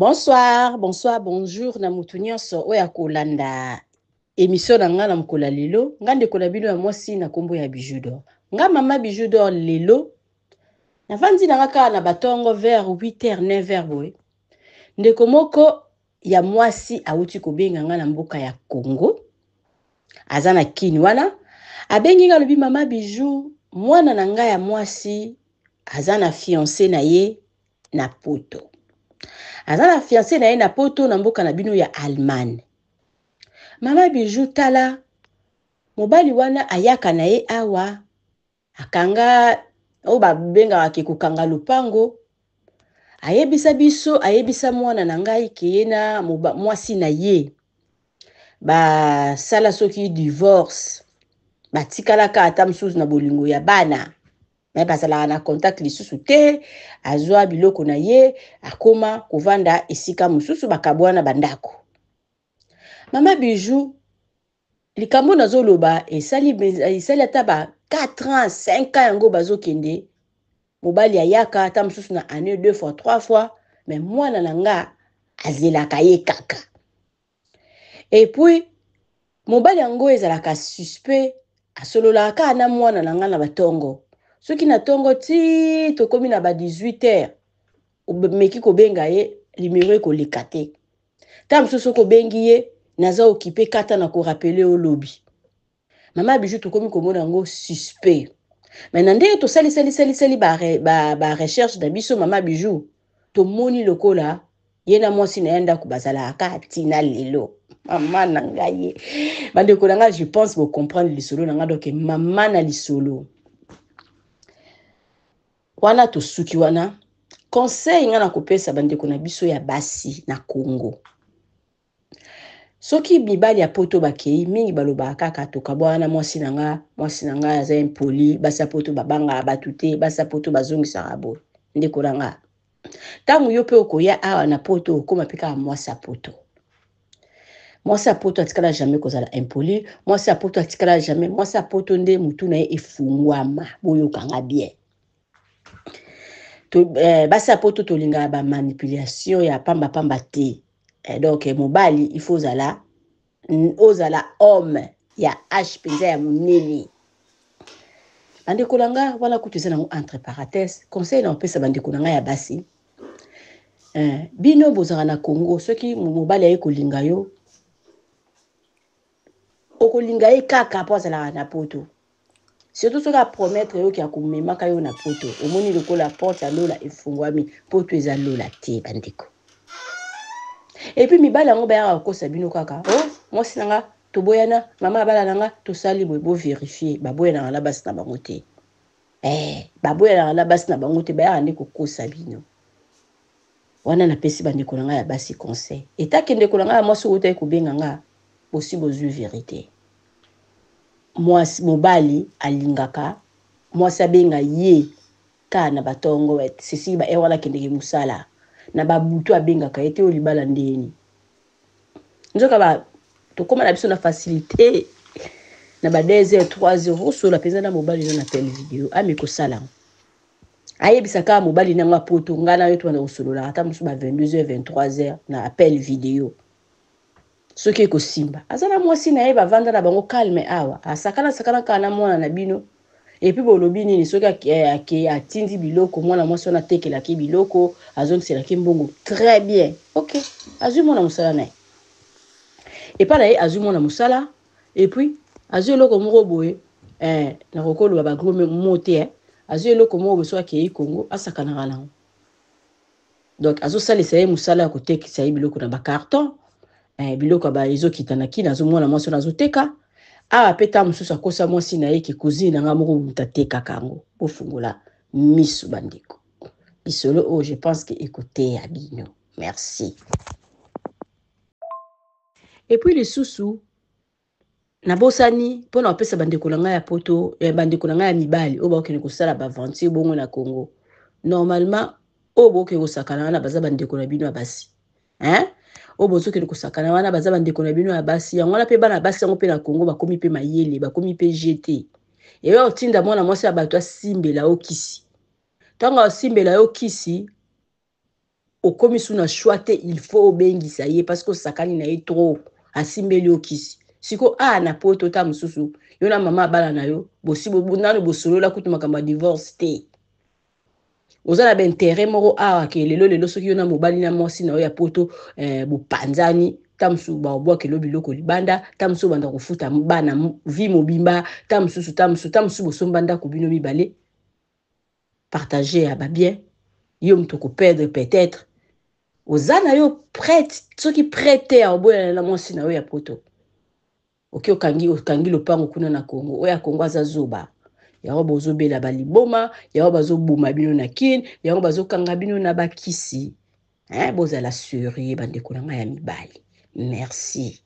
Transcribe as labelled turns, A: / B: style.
A: Bonsoir, bonsoir, bonjour na mutu nyonso oyo akolanda émission na nga na mokolo ya lelo. Nga ndeko na bino ya mwasi na kombo ya Bijou d'Or. Nga mama Bijou d'Or lelo navandi na nga kaka na batongo vers 8h 9h boye. Ndeko moko ya mwasi awuti kobenga nga na mboka ya Congo. Aza na Kin wana. Abengi nga alobi mama Bijou, mwana na nga ya mwasi aza na fiancé na ye na poto. Aza na fiancé na ye na poto na mboka na bino ya Allemagne. Mama Bijou tala mobali wana ayaka na ye awa akanga oyo babengaka ke kokanga lopango ayebisa biso ayebisa mwana na ngai ke ye na mwasi na ye basala soki divorce batikalaka ata mosusu na bolingo ya bana me bazalaka na contact lisusu te azwa biloko na ye akoma kovanda esika mosusu bakabwana bandako mama Bijou likambo nazoloba esali esali ata ba 4 ans 5 ans yango bazokende mobali ayaka ata mosusu na année deux fois trois fois mais mwana na nga azelaka ye kaka et puis mobali yango ezalaka suspect asololaka kaka na mwana na nga na batongo soki na tongo ti tokomi na ba 18 heures omeki kobenga ye numero ekoleka te ntango mosusu soki obengi ye naza okipe kata na korapele yo lobi mama Bijou tokomi komona yango suspect me na ndenge tosalisalisalisali barecherche ba na biso mama Bijou tomoni lokola ye na mwasi na ye ndako bazalaka kaka ntina lelo mama na ngai ye bandeko na ngai je pense bocomprendre lisolo na ngai donc mama na lisolo wana tosuki wana conseil ngai nakopesa bandeko na biso ya basi na Congo soki mibali ya poto bakei mingi balobaka kaka tokabwana na mwasi na nga mwasi na ngai aza impoli basi ya poto babangaka bato te basi ya poto bazongisaka boye ndeko na nga ntango yo mpe okoya awa na poto okóma mpe kaka mwasi ya poto mwasi ya poto atikala jamais kozala impoli mwasi ya poto atikala jamais mwasi ya poto nde motu na ye efungwama boyokanga bien to, basi ya poto tolingaka bamanipulation ya pambapamba te donc mobali il faut ozala ozala homme ya h mpenza ya monene bandeko na nga wana kutu eza nango entre parenthèse conseil na kopesa bandeko na ngai ya basi bino bozalaka na Congo soki mobali aye kolinga yo okolinga ye kaka mpo azalaka na poto surtout soki apromettre yo ke akomemaka yo na poto omoni lokola porte ya lola efungwami poto eza lola te bandeko et puis mibali yango bayaka kokosa bino kaka o oh, mwasi na nga toboyana mama abala na nga tosali boye boverifie baboyanaka na basi na bango te baboyanaka na basi na bango te bayaka nde kokosa bino wana napesi bandeko na ngai ya basi conseil etake ndeko na ngai ya mwasi oyo otaki kobenga nga bosi bozwi vérité mwasi mobali alingaka mwasi abenga ye kaka na batongo sesi ba heure wana akendeke mosala na babutu abengaka ye te oyo libala ndeni nzoka ba tokóma na biso na facilité na ba 2 heures 3 heures osola mpenza na mobali no na appel vidéo ami kosala yango ayebisa kaka mobali nango apoto ngai na yo tobanda kosololaka ata mosusu ba 22 heures 23 heures na appel vidéo soki ekosimba aza na mwasi na ye bavanda na bango calme awa asakana sakana kaka na mwana na bino et puis bolobi nini soki ake atindi biloko mwana mwasi wana atekelaki biloko azongiselaki mbongo très bien ok azwi mwana mosala na ye epai na ye azwi mwana mosala et puis azwi eloko moko boye nakoki koloba bagros mots te azwi eloko moko boye soki akei Congo asakanaka nango donc azosalisa ye mosala ya kotekisa ye biloko na bacarton biloko ezokita na kini azomona mwasi wana azoteka awa mpe ntango mosusu akosa mwasi na ye ke cousine na nga moko moto atekaka yango bofungola miso bandeko lisolo oyo je pense ke ekoteya bino merci et puis lisusu nabosani mpona kopesa bandeko na ngai ya poto bandeko na ngai ya mibali oyo bakokende kosala baaventure bongo na Congo normalement oyo bokokende kosakana wana baza bandeko na bino ya basi hein? Oyo bozokende kosakana wana baza bandeko na bino ya basi yango wana mpe bana basi yango mpe na Congo bakomi mpe mayele bakomi mpe jete eyo otinda mwana mwasi ya bato asimbela yo kisi ntango asimbela yo kisi. Okomi su na choix te, il faut obengisa ye parce que osakani na ye trop, asimbeli yo kisi. Siko a na poto ta mosusu yo na mama bana na yo bosi nanu bosolola kutu makambo ya divorce te. Oza na bainteret moko awa ke lelo lelo soki yo na mobali na mwasi na yo ya poto bopanzani, ta mosusu babwakelo biloko libanda, ta mosusu obanda kofuta bana vie mobimba, ta mosusu ta mosusu ta mosusu bosomba ndako bino mibale, partage ya babien, yo moto okoperdre. Peut-être oza na yo prête, soki prête te ya oboyana na mwasi na yo ya poto, oki okangi okangi lopango kuna na Kongo. Oyo ya Kongo aza zoba. Yango bozobela baliboma, yango bazoboma bino na Kine, yango bazokanga bino na bakisi, hein? Bozala sérieux, bandeko na ngai ya mibali. Merci.